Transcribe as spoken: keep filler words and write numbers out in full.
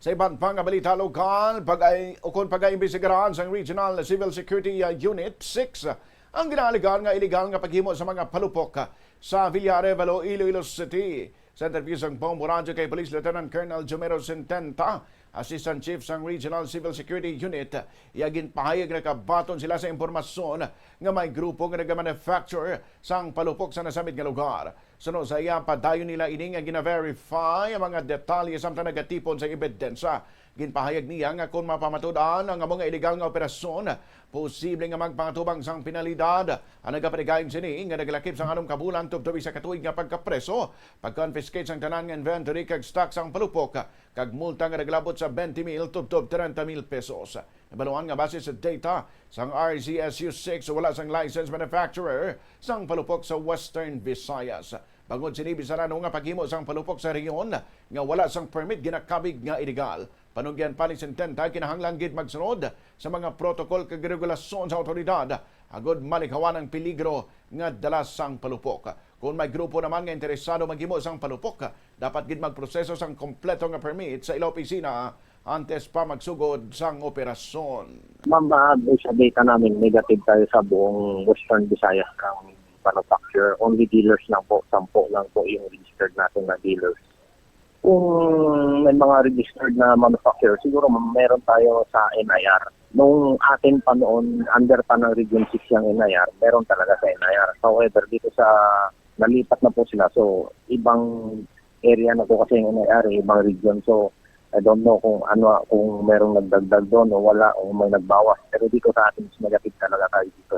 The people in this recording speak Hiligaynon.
Sa iban pa nga balita lokal, pagay ukon pagaimbestigaran sang Regional Civil Security uh, Unit six ang ginaaligar nga iligal nga paghimo sa mga palupok sa Villareal, Iloilo City. Sa interview sang Bombo Radyo kay Police Lieutenant Colonel Jomero Sententa, Assistant Chief sang Regional Civil Security Unit, iya ginpahayag nga nakabaton sila sa impormasyon nga may grupo nga nagamanufacture sang palupok sa nasambit nga lugar. Suno sa iya, padayon nila ini nga gina-verify ang mga detalye samtang nagatipon sa ebidensya. Ginpahayag niya nga kon mapamatud-an ang amo nga iligal nga operasyon, posible nga magpangatubang sang penalidad ang nagapaligayong sini nga nagalakip sang anom ka bulan tubtob isa ka tuig nga pagkapreso, pag-confiscate sang tanan nga inventory kag stock sang palupok, kag multa nga nagalabot sa twenty mil tubtob treinta mil pesos. Nabaluan nga base sa data sang R C S U six, wala sang licensed manufacturer sang palupok sa Western Visayas. Bangod sini, bisan ano nga paghimo sang palupok sa rehiyon nga wala sang permit ginakabig nga iligal. Panugyan pa ni Sententa, kinahanglan gid magsunod sa mga protocol kag regulasyon sa awtoridad agod malikhawan ang peligro nga dala sang palupok. Kung may grupo naman nga interesado maghimo sang palupok, dapat gid magproseso sang kompleto nga permit sa ila opisina antes pa magsugod sang operasyon. Ma'am, ah, based sa data namin, negative tayo sa buong Western Visayas ng manufacturer. Only dealers lang po, sampo lang po yung registered natin na dealers. Kung may mga registered na manufacturer, siguro meron tayo sa N I R. Nung atin pa noon, under pa ng Region six yung N I R, meron talaga sa N I R. However, dito sa nalipat na po sila, so ibang area na po kasi yung N I R, eh, ibang region. So, I don't know kung ano, kung merong nagdagdag doon o wala, o may nagbawas. Pero dito sa atin, mas negative talaga tayo dito.